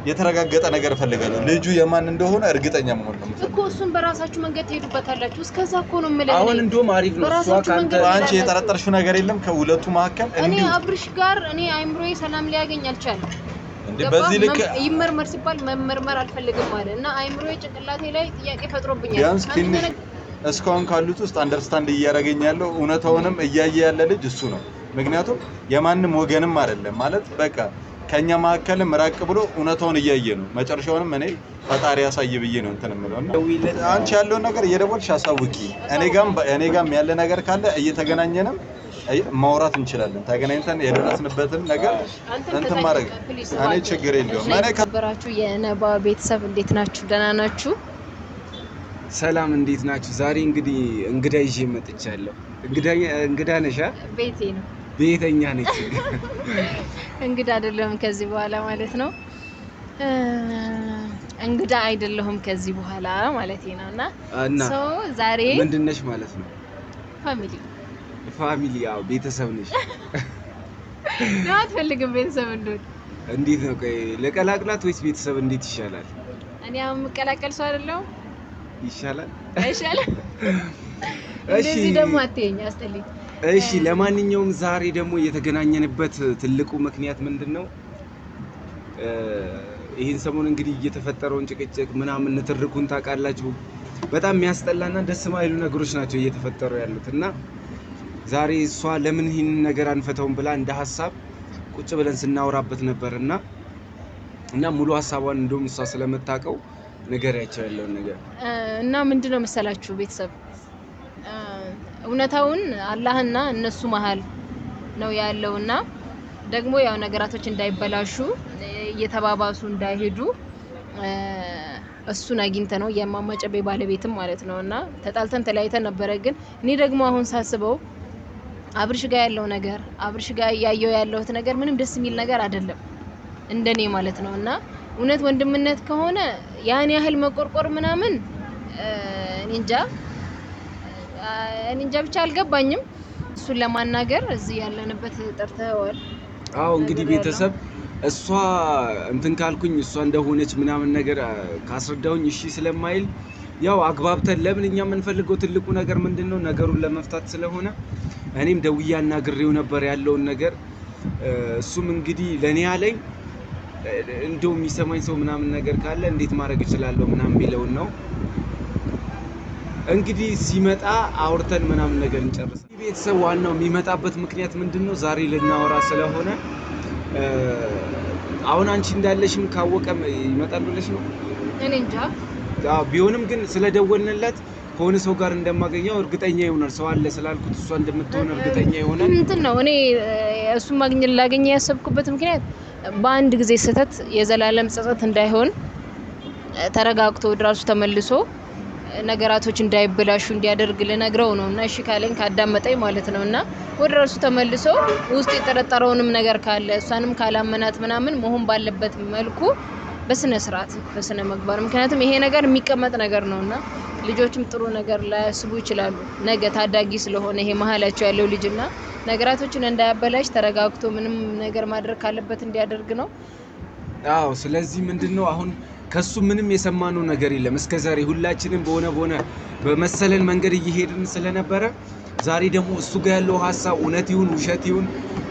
የተረጋገጠ ነገር እፈልጋለሁ። ልጁ የማን እንደሆነ እርግጠኛ መሆን ነው እኮ። እሱን በራሳችሁ መንገድ ትሄዱበታላችሁ። እስከዛ እኮ ነው የምልህ። አሁን እንደውም አሪፍ ነው። እሷ ካንተ አንቺ የጠረጠርሽው ነገር የለም ከሁለቱ መካከል? እኔ አብርሽ ጋር እኔ አይምሮዬ ሰላም ሊያገኝ አልቻለም። እንዴ በዚህ ልክ ይመርመር ሲባል መመርመር አልፈልግም አለ እና አይምሮዬ ጭንቅላቴ ላይ ጥያቄ ፈጥሮብኛል። ቢያንስ ትንሽ እስካሁን ካሉት ውስጥ understand እያደረገኝ ያለው እውነታውንም እያየ ያለ ልጅ እሱ ነው። ምክንያቱም የማንም ወገንም አይደለም ማለት በቃ ከኛ መካከልም ራቅ ብሎ እውነታውን እያየ ነው። መጨረሻውንም እኔ ፈጣሪ ያሳይ ብዬ ነው እንትን የምለው እና አንቺ ያለውን ነገር እየደወልሽ አሳውቂ። እኔ ጋም ያለ ነገር ካለ እየተገናኘንም ማውራት እንችላለን። ተገናኝተን የደረስንበትን ነገር እንትን ማድረግ እኔ ችግር የለውም። እኔ ከበራችሁ የነባ ቤተሰብ እንዴት ናችሁ? ደህና ናችሁ? ሰላም እንዴት ናችሁ? ዛሬ እንግዲህ እንግዳ ይዤ መጥቻለሁ። እንግዳ ነሽ? ቤቴ ነው። ቤተኛ ነች። እንግዳ አይደለሁም ከዚህ በኋላ ማለት ነው። እንግዳ አይደለሁም ከዚህ በኋላ ማለት ነው። እና so ዛሬ ምንድን ነሽ ማለት ነው? ፋሚሊ ፋሚሊ። ያው ቤተሰብ ነሽ። ነው አትፈልግም ቤተሰብ እንደሆነ? እንዴት ነው? ቆይ ለቀላቅላት ወይስ ቤተሰብ እንዴት ይሻላል? እኔ አሁን የምቀላቀል ሰው አይደለሁም። ይሻላል አይሻልም? እንደዚህ ደግሞ አትይኝ፣ አስጠልኝ። እሺ ለማንኛውም ዛሬ ደግሞ የተገናኘንበት ትልቁ ምክንያት ምንድን ነው? ይህን ሰሞን እንግዲህ እየተፈጠረውን ጭቅጭቅ ምናምን ንትርኩን ታውቃላችሁ። በጣም የሚያስጠላና ደስ የማይሉ ነገሮች ናቸው እየተፈጠሩ ያሉት እና ዛሬ እሷ ለምን ይህንን ነገር አንፈተውም ብላ እንደ ሀሳብ ቁጭ ብለን ስናወራበት ነበር እና ሙሉ ሀሳቧን እንደውም እሷ ስለምታውቀው ንገሪያቸው ያለውን ነገር። እና ምንድን ነው መሰላችሁ ቤተሰብ፣ እውነታውን አላህና እነሱ መሀል ነው ያለውና ደግሞ ያው ነገራቶች እንዳይበላሹ እየተባባሱ እንዳይሄዱ እሱን አግኝተ ነው የማማ ጨቤ ባለቤትም ማለት ነው። እና ተጣልተን ተለያይተን ነበረ። ግን እኔ ደግሞ አሁን ሳስበው አብርሽ ጋር ያለው ነገር አብርሽ ጋር እያየው ያለሁት ነገር ምንም ደስ የሚል ነገር አይደለም እንደኔ ማለት ነው። እና እውነት ወንድምነት ከሆነ ያን ያህል መቆርቆር ምናምን እኔ እንጃ ብቻ አልገባኝም። እሱን ለማናገር እዚህ ያለንበት ጠርተዋል። አዎ እንግዲህ ቤተሰብ እሷ እንትን ካልኩኝ እሷ እንደሆነች ምናምን ነገር ካስረዳውኝ እሺ ስለማይል ያው አግባብተን ለምን እኛ የምንፈልገው ትልቁ ነገር ምንድነው ነገሩን ለመፍታት ስለሆነ እኔም ደውዬ አናግሬው ነበር ያለውን ነገር። እሱም እንግዲህ ለኔ ያለኝ እንደው የሚሰማኝ ሰው ምናምን ነገር ካለ እንዴት ማድረግ እችላለሁ ምናምን የሚለውን ነው። እንግዲህ ሲመጣ አውርተን ምናምን ነገር እንጨርሳለን። ቤተሰብ ዋናው የሚመጣበት ምክንያት ምንድነው? ዛሬ ልናወራ ስለሆነ አሁን አንቺ እንዳለሽም ካወቀ ይመጣል ብለሽ ነው? እኔ እንጃ። አዎ ቢሆንም ግን ስለደወልንለት ከሆነ ሰው ጋር እንደማገኘው እርግጠኛ ይሆናል። ሰው አለ ስላልኩት እሷ እንደምትሆን እርግጠኛ ይሆናል። እንትን ነው እኔ እሱን ማግኘት ላገኘ ያሰብኩበት ምክንያት በአንድ ጊዜ ስህተት የዘላለም ጸጸት እንዳይሆን ተረጋግቶ ወደ ራሱ ተመልሶ ነገራቶች እንዳይበላሹ እንዲያደርግ ልነግረው ነው። እና እሺ ካለኝ ካዳመጠኝ ማለት ነው። እና ወደ ራሱ ተመልሶ ውስጥ የጠረጠረውንም ነገር ካለ እሷንም ካላመናት ምናምን መሆን ባለበት መልኩ በስነ ስርዓት በስነ ምግባር፣ ምክንያቱም ይሄ ነገር የሚቀመጥ ነገር ነውና ልጆችም ጥሩ ነገር ላያስቡ ይችላሉ። ነገ ታዳጊ ስለሆነ ይሄ መሀላቸው ያለው ልጅና ነገራቶችን እንዳያበላሽ ተረጋግቶ ምንም ነገር ማድረግ ካለበት እንዲያደርግ ነው። አዎ ስለዚህ ምንድነው አሁን ከሱ ምንም የሰማነው ነገር የለም እስከዛሬ ሁላችንም በሆነ በመሰለን መንገድ እየሄድን ስለነበረ ዛሬ ደግሞ እሱ ጋር ያለው ሀሳብ እውነት ይሁን ውሸት ይሁን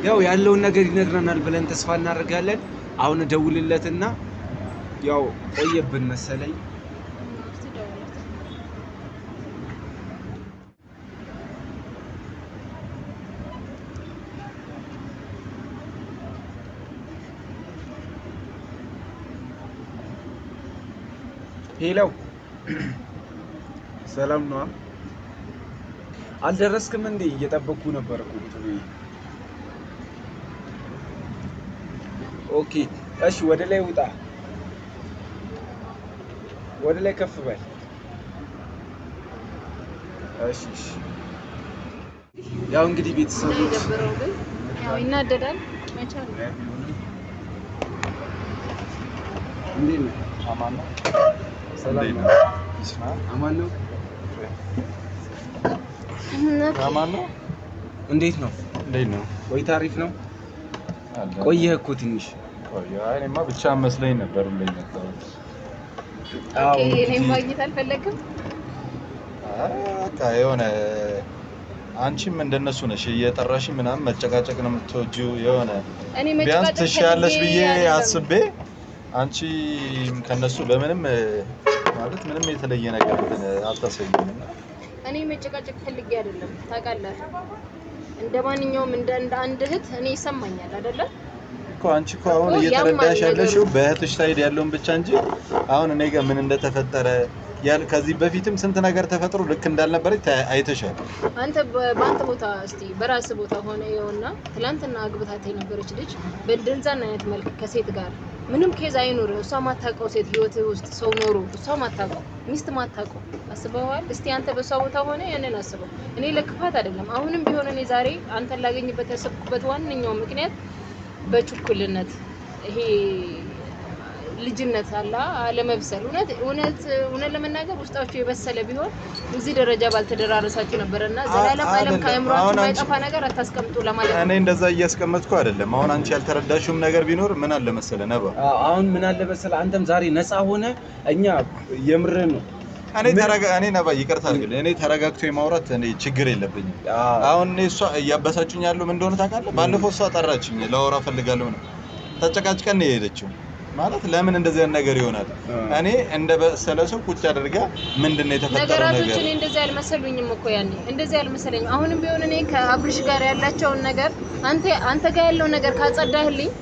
ያው ያለውን ነገር ይነግረናል ብለን ተስፋ እናደርጋለን። አሁን እደውልለትና ያው ቆየብን መሰለኝ። Hello ሰላም ነው? አልደረስክም እንዴ? እየጠበቅኩ ነበር እኮ ቁጭ ብዬ። Okay እሺ፣ ወደ ላይ ውጣ፣ ወደ ላይ ከፍ በል። እሺ እሺ። ያው እንግዲህ ቤተሰቦች ያው ይናደዳል መቻል። እንዴት ነው? አማን ነው? ሰላም ነው? አማን ነው? አማን ነው? እንዴት ነው? እንዴት ነው? ቆይታ አሪፍ ነው? ቆየህ እኮ ትንሽ። ቆይ፣ አይ እኔማ ብቻ መስለኝ ነበር ሁሌ የመጣሁት። አዎ okay፣ እኔን እንግዲህ ማግኘት አልፈለግም። አይ በቃ የሆነ አንቺም እንደነሱ ነሽ፣ እየጠራሽ ምናምን መጨቃጨቅ ነው የምትወጂው። የሆነ እኔ ቢያንስ መጨቃጨቅ ትሻያለሽ ፈልጌ ብዬ አይደለም። አስቤ አንቺም ከነሱ በምንም ማለት ምንም የተለየ ነገር እንትን አታሳይኝም እና እኔ መጨቃጨቅ ፈልጌ አይደለም። ታውቃለህ፣ እንደ ማንኛውም እንደ አንድ እህት እኔ ይሰማኛል አይደለ? እኮ አንቺ እኮ አሁን እኮ ያማል እየተረዳሽ ያለሽው ነገሩ። በእህትሽ side ያለውን ብቻ እንጂ አሁን እኔ ጋር ምን እንደተፈጠረ ከዚህ በፊትም ስንት ነገር ተፈጥሮ ልክ እንዳልነበረች አይተሻል። አንተ በአንተ ቦታ እስቲ በራስ ቦታ ሆነ ይኸውና፣ ትላንትና አግብታት የነበረች ልጅ በእንደዛን አይነት መልክ ከሴት ጋር ምንም case አይኖር፣ እሷ ማታውቀው ሴት ህይወት ውስጥ ሰው ኖሮ እሷ ማታውቀው ሚስት ማታውቀው አስበዋል። እስቲ አንተ በእሷ ቦታ ሆነ ያንን አስበው። እኔ ለክፋት አይደለም። አሁንም ቢሆን እኔ ዛሬ አንተን ላገኝበት ያሰብኩበት ዋነኛው ምክንያት በችኩልነት ይሄ ልጅነት አላ አለመብሰል፣ እውነት እውነት እውነት ለመናገር ውስጣችሁ የበሰለ ቢሆን እዚህ ደረጃ ባልተደራረሳችሁ ነበረ። እና ዘላለም ዓለም አይደለም። ከአእምሯችሁ አሁን አንቺ የማይጠፋ ነገር አታስቀምጡ ለማለት እኔ ነው። እንደዛ እያስቀመጥኩ አይደለም። አሁን አንቺ ያልተረዳሽውም ነገር ቢኖር ምን አለ መሰለ ነባ፣ አዎ፣ አሁን ምን አለ መሰለህ አንተም ዛሬ ነፃ ሆነ እኛ የምርህን ነው። እኔ ተረጋ እኔ ነባ ይቅርታ አድርግልኝ። እኔ ተረጋግቶ የማውራት እኔ ችግር የለብኝም። አዎ አሁን እኔ እሷ እያበሳጩኝ ያለው ምን እንደሆነ ታውቃለህ? ባለፈው እሷ ጠራችኝ ላወራ ፈልጋለሁ ነው ተጨቃጭቀን ነው የሄደችው። ማለት ለምን እንደዚህ አይነት ነገር ይሆናል? እኔ እንደ በሰለ ሰው ቁጭ አድርጋ ምንድን ነው የተፈጠረው ነገራቶች ነገር እኔ እንደዚህ አልመሰሉኝም እኮ ያኔ እንደዚህ አልመሰለኝም። አሁንም ቢሆን እኔ ከአብርሽ ጋር ያላቸውን ነገር አንተ ጋር ያለው ነገር ካጸዳህልኝ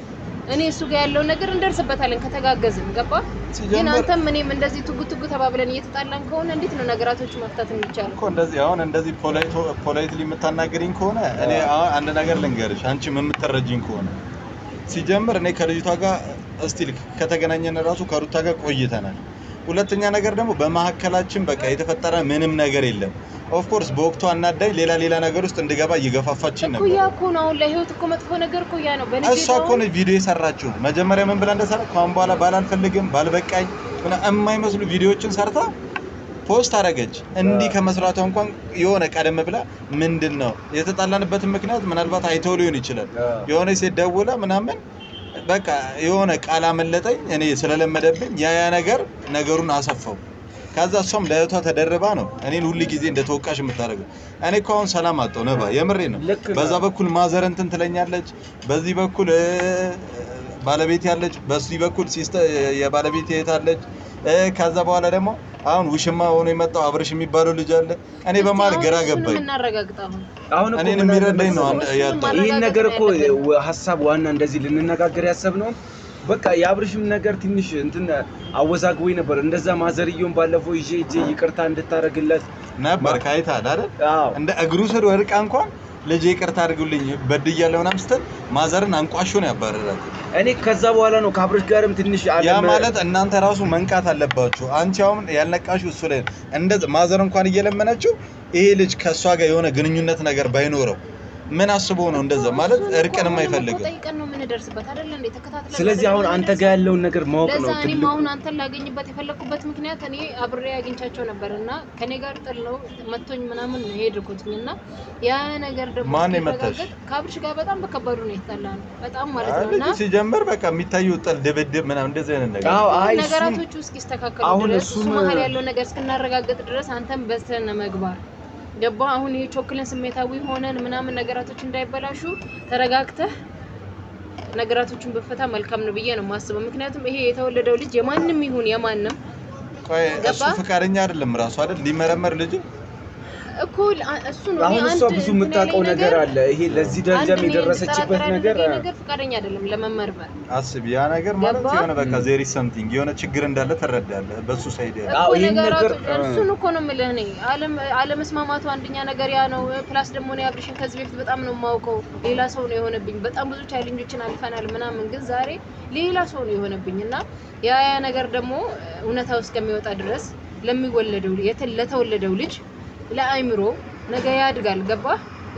እኔ እሱ ጋር ያለው ነገር እንደርስበታለን ከተጋገዝን። ገባ? ግን ሲጀመር አንተም እኔም እንደዚህ ቱጉ ቱጉ ተባብለን እየተጣላን ከሆነ እንዴት ነው ነገራቶች መፍታት የሚቻለው? እኮ እንደዚህ አሁን እንደዚህ politely የምታናግሪኝ ከሆነ እኔ አሁን አንድ ነገር ልንገርሽ፣ አንቺም የምትረጂኝ ከሆነ ሲጀምር እኔ ከልጅቷ ጋር still ከተገናኘን ራሱ ከሩታ ጋር ቆይተናል። ሁለተኛ ነገር ደግሞ በመሀከላችን በቃ የተፈጠረ ምንም ነገር የለም። of course በወቅቱ አናዳኝ ሌላ ሌላ ነገር ውስጥ እንድገባ እየገፋፋችኝ እኮ ነበር። ያ እኮ ነው አሁን ለህይወት እኮ መጥፎ ነገር እኮ ያ ነው። በንዴት እሷ እኮ አሁን ነው ቪዲዮ የሰራችው። መጀመሪያ ምን ብላ እንደሰራ ከአሁን በኋላ ባል አልፈልግም ባልበቃኝ ምናምን የማይመስሉ ቪዲዮዎችን ሰርታ post አደረገች። እንዲህ ከመስራቷ እንኳን የሆነ ቀደም ብላ ምንድን ነው የተጣላንበትን ምክንያት ምናልባት አይተው ሊሆን ይችላል። የሆነ ሴት ደውላ ምናምን በቃ የሆነ ቃል አመለጠኝ እኔ ስለለመደብኝ ያ ያ ነገር ነገሩን አሰፋው። ከዛ እሷም ለእህቷ ተደርባ ነው እኔን ሁል ጊዜ እንደ ተወቃሽ የምታደርገው። እኔ እኮ አሁን ሰላም አጣሁ ነባ፣ የምሬ ነው። ልክ ነው። በዛ በኩል mother እንትን ትለኛለች፣ በዚህ በኩል ባለቤት ያለች፣ በዚህ በኩል sister የባለቤት እህት አለች። ከዛ በኋላ ደግሞ አሁን ውሽማ ሆኖ የመጣው አብርሽ የሚባለው ልጅ አለ። እኔ እስቲ በመሀል አሁን ግራ እሱንም ገባኝ። እናረጋግጥ አሁን አሁን እኮ እኔን ምን አለ የሚረዳኝ ነው መሰለህ አንድ እሱንም ያጣው። ይህን ማረጋገጥ ነገር ነው እኮ ያለብን። ሀሳብ ዋና እንደዚህ ልንነጋገር ያሰብነው በቃ የአብርሽም ነገር ትንሽ እንትን አወዛግቦኝ ነበር። እንደዛ ማዘርየውን ባለፈው ይዤ እጄ ይቅርታ እንድታረግለት ነበር ካይታል አይደል? አዎ እንደ እግሩ ስር ወድቃ እንኳን ልጄ ይቅርታ አድርጉልኝ በድያለሁ ምናምን ስትል ማዘርን አንቋሾ ነው ያባረራት። እኔ ከዛ በኋላ ነው ከአብርሽ ጋርም ትንሽ ያ አለም ማለት እናንተ ራሱ መንቃት አለባችሁ። አንቺ አሁን ያልነቃሽው እሱ ላይ እንደ ማዘር እንኳን እየለመነችው ይሄ ልጅ ከእሷ ጋር የሆነ ግንኙነት ነገር ባይኖረው ምን አስቦ ነው እንደዛ ማለት እሱን እኮ እርቅንም አሁንም እኮ አይፈልግም። ጠይቀን ነው የምንደርስበት አይደለ እንዴ? ተከታትለን ስለዚህ አይደለ አሁን አንተ ጋር የምንደርሰው? ያለውን ነገር ማወቅ ለዛ ነው እኔም ትልቁ። አሁን አንተን ላገኝበት የፈለኩበት ምክንያት እኔ አብሬ አግኝቻቸው ነበር እና ከኔ ጋር ጥል ነው መቶኝ ምናምን ነው የሄድኩትኝ እና ያ ነገር ደግሞ ማን የመታሽ? እስኪረጋገጥ ከአብርሽ ጋር በጣም በከባዱ ነው የተጣላ ነው በጣም ማለት ነው። ልጁ እና ሲጀምር በቃ የሚታየው ጥል፣ ድብድብ ምናምን እንደዚህ አይነት ነገር አዎ አይ እሱም ነገራቶቹ እስኪስተካከሉ አሁን ድረስ እሱ እሱም መሀል ያለው ነገር እስክናረጋግጥ ድረስ አንተም በስነ ምግባር ገባ። አሁን ይሄ ቾክለን ስሜታዊ ሆነን ምናምን ነገራቶች እንዳይበላሹ ተረጋግተህ ነገራቶችን በፈታ መልካም ነው ብዬ ነው የማስበው። ምክንያቱም ይሄ የተወለደው ልጅ የማንም ይሁን የማንም ቆይ እሱ ገባ ፈቃደኛ አይደለም ራሱ አይደል ሊመረመር ልጁ እኮ እሱ ነው። እኔ አሁን እሷ አንድ ብዙ እንትን ያለኝ የምታውቀው ነገር ነገር አለ። ይሄ ለዚህ አንድ ደረጃም እኔ የደረሰችበት እንድጠራጠር ነገር ያደረገኝ ነገር ፈቃደኛ አይደለም ለመመርመር። አስብ። ያ ነገር ማለት ገባ የሆነ በቃ there is something የሆነ ችግር እንዳለ ትረዳለህ። በሱ side ያለ አዎ እኮ ይህን ነገር ነገራቶች እሱን እኮ ነው የምልህ። እኔ አለመስማማቱ አንደኛ ነገር ያ ነው። plus ደግሞ እኔ አብርሽን ከዚህ በፊት በጣም ነው የማውቀው። ሌላ ሰው ነው የሆነብኝ። በጣም ብዙ challenge ኦችን አልፈናል ምናምን፣ ግን ዛሬ ሌላ ሰው ነው የሆነብኝ እና ያ ያ ነገር ደግሞ እውነታው እስከሚወጣ ድረስ ለሚወለደው ለተወለደው ልጅ ለአእምሮ ነገ ያድጋል። ገባ?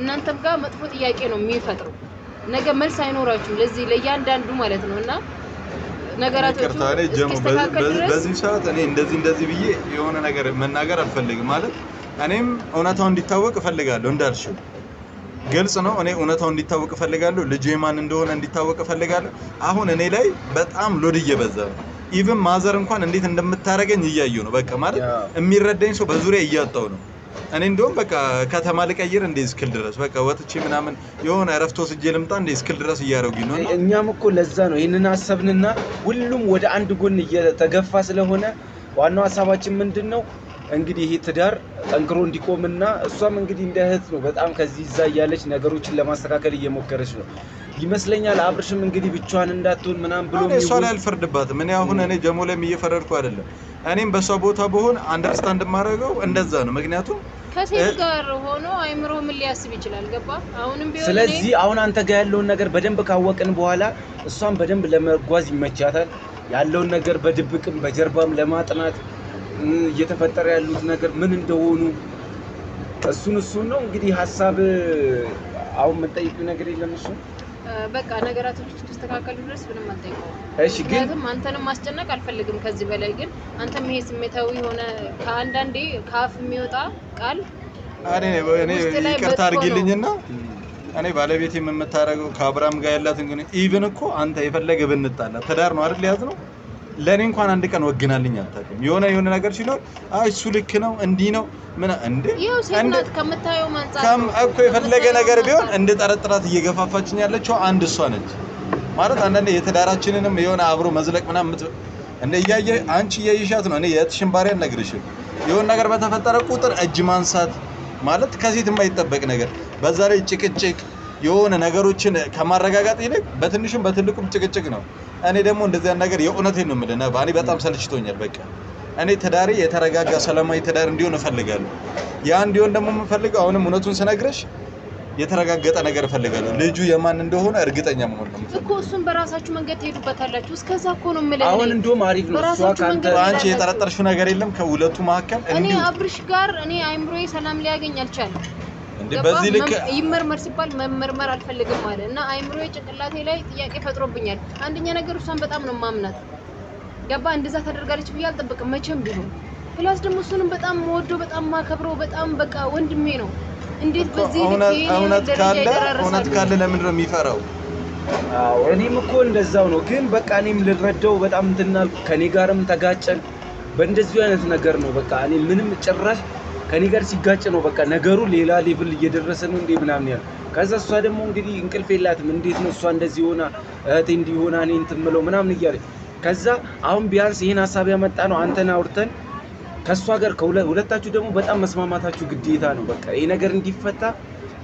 እናንተም ጋር መጥፎ ጥያቄ ነው የሚፈጥረው። ነገ መልስ አይኖራችሁም ለዚህ ለእያንዳንዱ ማለት ነው እና ነገራቶቹ ይቅርታ እኔ ጀሙ እስኪስተካከል ድረስ በዚህ ሰዓት እኔ እንደዚህ እንደዚህ ብዬ የሆነ ነገር መናገር አልፈልግም። ማለት እኔም እውነታው እንዲታወቅ እፈልጋለሁ እንዳልሽው። ግልጽ ነው። እኔ እውነታው እንዲታወቅ እፈልጋለሁ። ልጁ የማን እንደሆነ እንዲታወቅ እፈልጋለሁ። አሁን እኔ ላይ በጣም load እየበዛ ነው። Even mother እንኳን እንዴት እንደምታደርገኝ እያየሁ ነው። በቃ ማለት የሚረዳኝ ሰው በዙሪያ እያጣው ነው። እኔ እንደውም በቃ ከተማ ልቀይር እንዴ እስክል ድረስ፣ በቃ ወጥቼ ምናምን የሆነ እረፍት ወስጄ ልምጣ እንዴ እስክል ድረስ እያደረጉኝ ነው። እና እኛም እኮ ለዛ ነው ይህንን አሰብንና ሁሉም ወደ አንድ ጎን እየተገፋ ስለሆነ ዋናው ሀሳባችን ምንድን ነው እንግዲህ ይሄ ትዳር ጠንክሮ እንዲቆምና እሷም እንግዲህ እንደ እህት ነው በጣም ከዚህ እዛ እያለች ነገሮችን ለማስተካከል እየሞከረች ነው ይመስለኛል። አብርሽም እንግዲህ ብቻዋን እንዳትሆን ምናምን ብሎ እኔ እሷ ላይ አልፈርድባትም። እኔ አሁን እኔ ጀሞ ላይም እየፈረድኩ አይደለም። እኔም በእሷ ቦታ ብሆን understand የማደርገው እንደዛ ነው። ምክንያቱም ከሴት ጋር ሆኖ አይምሮ ምን ሊያስብ ይችላል? ገባ? አሁንም ቢሆን ስለዚህ አሁን አንተ ጋር ያለውን ነገር በደንብ ካወቅን በኋላ እሷን በደንብ ለመጓዝ ይመቻታል። ያለውን ነገር በድብቅም በጀርባም ለማጥናት እየተፈጠረ ያሉት ነገር ምን እንደሆኑ እሱን ነው እንግዲህ ሀሳብ። አሁን የምጠይቂው ነገር የለም እሱ በቃ ነገራቶች እስኪስተካከሉ ድረስ ምንም አልጠይቀውም። እሺ ግን ምክንያቱም አንተንም ማስጨነቅ አልፈልግም ከዚህ በላይ። ግን አንተም ይሄ ስሜታዊ የሆነ ከአንዳንዴ ከአፍ የሚወጣ ቃል እኔ እኔ ውስጥ ላይ ይቅርታ መጥፎ ነው። አድርጊልኝና እኔ ባለቤቴ የምታደርገው ከአብርሃም ጋር ያላትን ግን even እኮ አንተ የፈለገ ብንጣላ ትዳር ነው አይደል ያዝ ነው፣ ለእኔ እንኳን አንድ ቀን ወግናልኝ አታውቅም። የሆነ የሆነ ነገር ሲኖር አይ እሱ ልክ ነው እንዲህ ነው ምን እንዴ ይኸው ሴት ናት ከምታየው አንጻር ከም ነው። እኮ የፈለገ ነገር ቢሆን ከምታየው እንድጠረጥራት እየገፋፋችኝ ያለችው አንድ እሷ ነች። ማለት አንዳንዴ የትዳራችንንም የሆነ አብሮ መዝለቅ ምናምን እንደ እያየ አንቺ እያየሻት ነው። እኔ የእህትሽን ባሪያ አልነግርሽም። የሆነ ነገር በተፈጠረ ቁጥር እጅ ማንሳት ማለት ከሴት የማይጠበቅ ነገር፣ በዛ ላይ ጭቅጭቅ፣ የሆነ ነገሮችን ከማረጋጋት ይልቅ በትንሹም በትልቁም ጭቅጭቅ ነው። እኔ ደግሞ እንደዚህ አይነት ነገር የእውነቴን ነው የምልህ ነባ፣ እኔ በጣም ሰልችቶኛል። በቃ እኔ ትዳሬ የተረጋጋ ሰላማዊ ትዳር እንዲሆን እፈልጋለሁ። ያ እንዲሆን ደግሞ የምፈልገው አሁንም እውነቱን ስነግርሽ የተረጋገጠ ነገር እፈልጋለሁ። ልጁ የማን እንደሆነ እርግጠኛ መሆን ነው እኮ የምፈልገው። እሱን በራሳችሁ መንገድ ትሄዱበታላችሁ። እስከዛ እኮ ነው የምልህ። አሁን እኔ እንደውም አሪፍ ነው እሷ በራሳችሁ ከአንተ መንገድ አንቺ የጠረጠርሽው ነገር የለም ከሁለቱ መካከል እኔ እንዲሁ አብርሽ ጋር እኔ አይምሮዬ ሰላም ሊያገኝ አልቻለም። እንዴ ገባ? በዚህ ልክ ይመርመር ሲባል መመርመር አልፈልግም አለ እና አይምሮዬ ጭንቅላቴ ላይ ጥያቄ ፈጥሮብኛል። አንደኛ ነገር እሷን በጣም ነው ማምናት። ገባ? እንደዛ ታደርጋለች ብዬ አልጠብቅም መቼም ቢሆን። Plus ደግሞ እሱንም በጣም ወደው በጣም ማከብረው በጣም በቃ ወንድሜ ነው። እንዴት በዚህ ልክ እውነት ይሄን ያህል እውነት ደረጃ ካለ ይደራረሳሉ? እውነት ካለ ለምንድን ነው የሚፈራው? አዎ እኔም እኮ እንደዛው ነው። ግን በቃ እኔም ልረዳው በጣም እንትን አልኩ። ከኔ ጋርም ተጋጨን በእንደዚሁ አይነት ነገር ነው። በቃ እኔ ምንም ጭራሽ ከኔ ጋር ሲጋጭ ነው በቃ ነገሩ ሌላ level እየደረሰ ነው እንዴ ምናምን ያለ። ከዛ እሷ ደግሞ እንግዲህ እንቅልፍ የላትም። እንዴት ነው እሷ እንደዚህ ሆና እህቴ እንዲህ ሆና እኔ እንትን ምለው ምናምን እያለች፣ ከዛ አሁን ቢያንስ ይህን ሀሳብ ያመጣ ነው አንተን አውርተን ከእሷ ጋር ሁለታችሁ ደግሞ በጣም መስማማታችሁ ግዴታ ነው። በቃ ይሄ ነገር እንዲፈታ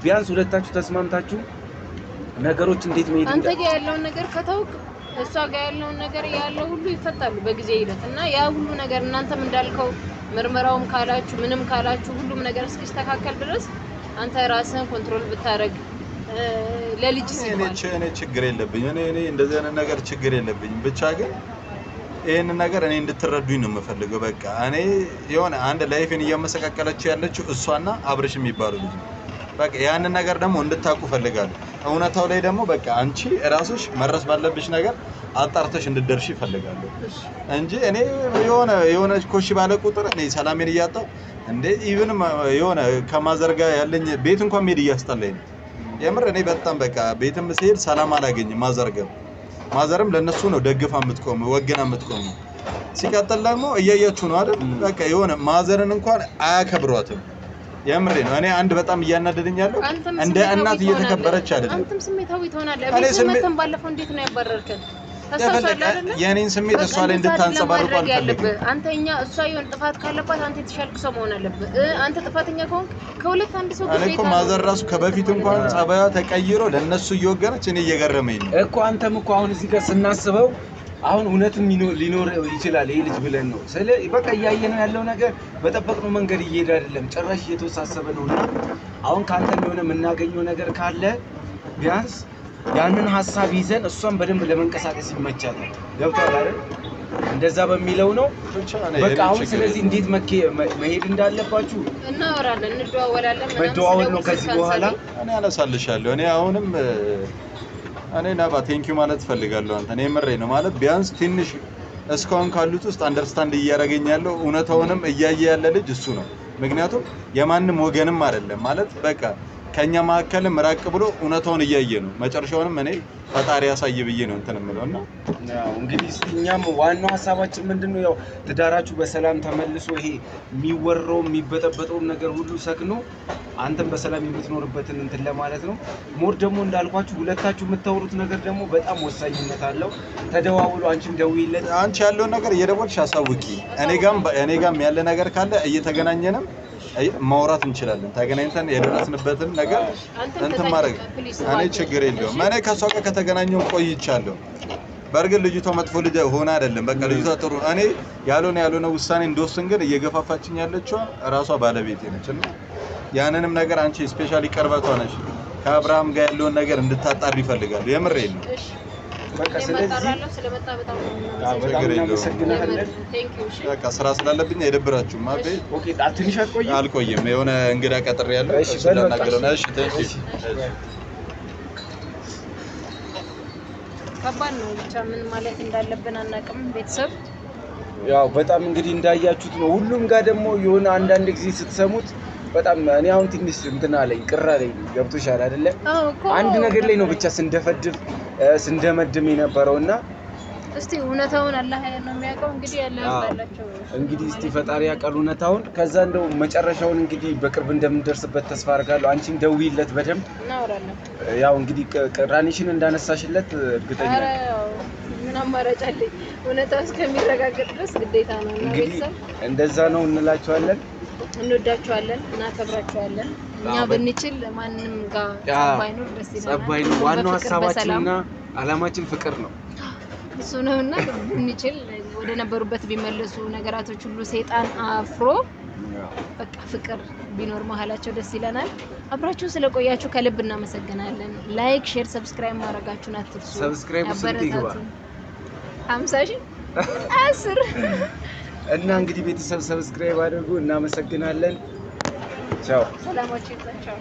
ቢያንስ ሁለታችሁ ተስማምታችሁ ነገሮች እንዴት መሄድ አንተ ጋር ያለውን ነገር ከተውክ እሷ ጋር ያለውን ነገር ያለው ሁሉ ይፈታሉ በጊዜ ሂደት። እና ያ ሁሉ ነገር እናንተም እንዳልከው ምርመራውም ካላችሁ ምንም ካላችሁ ሁሉም ነገር እስኪስተካከል ድረስ አንተ ራስህን control ብታደርግ ለልጅ እኔ ሲባል እኔ ችግር የለብኝም። እኔ እንደዚህ አይነት ነገር ችግር የለብኝም። ብቻ ግን ይሄንን ነገር እኔ እንድትረዱኝ ነው የምፈልገው። በቃ እኔ የሆነ አንድ life ኤን እያመሰቃቀለችው ያለችው እሷና አብርሽ የሚባሉ ልጅ ነው። በቃ ያንን ነገር ደግሞ እንድታውቁ እፈልጋለሁ። እውነታው ላይ ደግሞ በቃ አንቺ ራስሽ መድረስ ባለብሽ ነገር አጣርተሽ እንድትደርሺ እፈልጋለሁ እንጂ እኔ የሆነ የሆነ ኮሽ ባለ ቁጥር እኔ ሰላሜን እያጣሁ እንዴ even የሆነ ከ mother ጋር ያለኝ ቤት እንኳን መሄድ እያስጠላኝ ነው። የምር እኔ በጣም በቃ ቤትም ስሄድ ሰላም አላገኝም። mother ጋር mother ም ለነሱ ነው ደግፋ የምትቆም ወግና የምትቆም። ሲቀጥል ደግሞ እያያችሁ ነው አይደል? በቃ የሆነ mother ን እንኳን አያከብሯትም። የምሬ ነው። እኔ አንድ በጣም እያናደደኝ ያለው አንተም እንደ ስሜታዊ እናት ትሆናለህ። እየተከበረች አይደለም። አንተም ስሜታዊ ትሆናለህ። እኔ ቤት መተን ባለፈው እንዴት ነው ያባረርከን? ታስታውሳለህ አይደለ? የእኔን ስሜት በቃ እሷ ላይ እንደዛ አይደለም እንድታንጸባርቁ ማድረግ አልፈልግም። ያለብህ። አንተ እኛ እሷ የሆነ ጥፋት ካለባት አንተ የተሻልክ ሰው መሆን አለብህ። አንተ ጥፋተኛ ከሆንክ ከሁለት አንድ ሰው እኔ እኮ ግዴታ ነው ማዘር ራሱ ከበፊት እንኳን ጸባይዋ ተቀይሮ ለነሱ እየወገነች እኔ እየገረመኝ ነው። እኮ አንተም እኮ አሁን እዚህ ጋር ስናስበው አሁን እውነትም ሊኖር ይችላል ይሄ ልጅ ብለን ነው። ስለ በቃ እያየነው ያለው ነገር በጠበቅነው መንገድ እየሄደ አይደለም፣ ጭራሽ እየተወሳሰበ ነው። እና አሁን ከአንተም የሆነ የምናገኘው ነገር ካለ ቢያንስ ያንን ሀሳብ ይዘን እሷን በደንብ ለመንቀሳቀስ ይመቻታል። ገብቶሃል አይደል? እንደዛ በሚለው ነው ብቻ እኔ በቃ የኔ አሁን ችግር ስለዚህ የለውም። እንዴት መሄድ እንዳለባችሁ እናወራለን፣ እንደዋወላለን ምናምን። መደዋወል ነው ስደውል ከዚህ ስልክ በኋላ። አንሳልኝ። እኔ አነሳልሻለሁ። እኔ አሁንም እኔ ነባ thank you ማለት እፈልጋለሁ። አንተ እኔ የምሬ ነው ማለት ቢያንስ ትንሽ እስካሁን ካሉት ውስጥ understand እያደረገኝ ያለው እውነታውንም እያየ ያለ ልጅ እሱ ነው። ምክንያቱም የማንም ወገንም አይደለም ማለት በቃ ከኛ መካከልም ራቅ ብሎ እውነታውን እያየ ነው። መጨረሻውንም እኔ ፈጣሪ ያሳይ ብዬ ነው እንትን የምለው እና ያው እንግዲህ እስቲ እኛም ዋናው ሀሳባችን ምንድን ነው፣ ያው ትዳራችሁ በሰላም ተመልሶ ይሄ የሚወራው የሚበጠበጠውን ነገር ሁሉ ሰክኖ አንተም በሰላም የምትኖርበትን እንትን ለማለት ነው። More ደግሞ እንዳልኳችሁ ሁለታችሁ የምታወሩት ነገር ደግሞ በጣም ወሳኝነት አለው። ተደዋውሎ አንቺም ደውይለት። አንቺ ያለውን ነገር እየደወልሽ አሳውቂ። እኔ ጋም ያለ ነገር ካለ እየተገናኘንም ማውራት እንችላለን። ተገናኝተን የደረስንበትን ነገር አንተም እንትን ማድረግ ተጠንቀቅ፣ please፣ እኔ እባክህ። ችግር የለውም። እኔ ከእሷ ጋር ከተገናኘሁ ቆይቻለሁ። በእርግጥ ልጅቷ መጥፎ ልጅ ሆና አይደለም። በቃ ልጅቷ ጥሩ፣ እኔ ያልሆነ ያልሆነ ውሳኔ እንደወስን ግን እየገፋፋችኝ ያለችዋ ራሷ ባለቤቴ ነች እና ያንንም ነገር አንቺ specially ቅርበቷ ነሽ ከአብርሃም ጋር ያለውን ነገር እንድታጣሪ ይፈልጋሉ። የምሬን ነው። እሺ፣ በቃ እኔም ስለዚህ አጣራለሁ። ስለመጣ በጣም ነው አዎ፣ የምናመሰግነው። በጣም ችግር የለውም። እናመሰግናለን። የምር thank you። እሺ፣ በቃ ስራ ስላለብኝ አይደብራችሁም? አቤ Okay፣ ትንሽ አትቆይም? አልቆይም። የሆነ እንግዳ ቀጥሬ ያለው እሺ፣ እሱን በል በቃ። ላናግረው ነው። እሺ፣ thank you። እሺ። ከባድ ነው። ብቻ ምን ማለት እንዳለብን አናውቅም። ቤተሰብ ያው በጣም እንግዲህ እንዳያችሁት ነው። ሁሉም ጋር ደግሞ የሆነ አንዳንድ ጊዜ ስትሰሙት በጣም እኔ አሁን ትንሽ እንትን አለኝ፣ ቅር አለኝ። ገብቶሻል አይደለ? አዎ እኮ አንድ ነገር ላይ ነው ብቻ ስንደፈድፍ ስንደመድም የነበረው እና እስቲ እውነታውን አላህ ነው የሚያውቀው። እንግዲህ ያለ አዎ። ያላቸው እንግዲህ እስቲ ፈጣሪ ያውቃል እውነታውን። ከዛ እንደው መጨረሻውን እንግዲህ በቅርብ እንደምንደርስበት ተስፋ አድርጋለሁ። አንቺም ደውይለት በደንብ። እናወራለን። ያው እንግዲህ ቅራኔሽን እንዳነሳሽለት እርግጠኛ ኧረ ነኝ። ያው ምን አማራጭ አለኝ? እውነታው እስከሚረጋገጥ ድረስ ግዴታ ነው እና እንግዲህ ቤተሰብ እንደዛ ነው እንላቸዋለን። እንወዳችኋለን፣ እናከብራችኋለን። እኛ አዎ፣ ብንችል ማንም ጋር ጸብ ባይኖር ደስ ይለናል። ጸብ ባይኖር ዋናው በፍቅር በሰላም ሀሳባችንና አላማችን ፍቅር ነው። እሱ ነውና ብንችል ወደ ነበሩበት ቢመለሱ ነገራቶች ሁሉ ሰይጣን አፍሮ በቃ ፍቅር ቢኖር መሀላቸው ደስ ይለናል። አብራችሁን ስለቆያችሁ ከልብ እናመሰግናለን። Like፣ share፣ subscribe ማድረጋችሁን አትርሱ። Subscribe ኡ ስንት ይግባ? አበረታቱን። 50 ሺህ 10 እና እንግዲህ ቤተሰብ subscribe አድርጉ። እናመሰግናለን። ቻው። ሰላማችሁ ይብዛ። ቻው።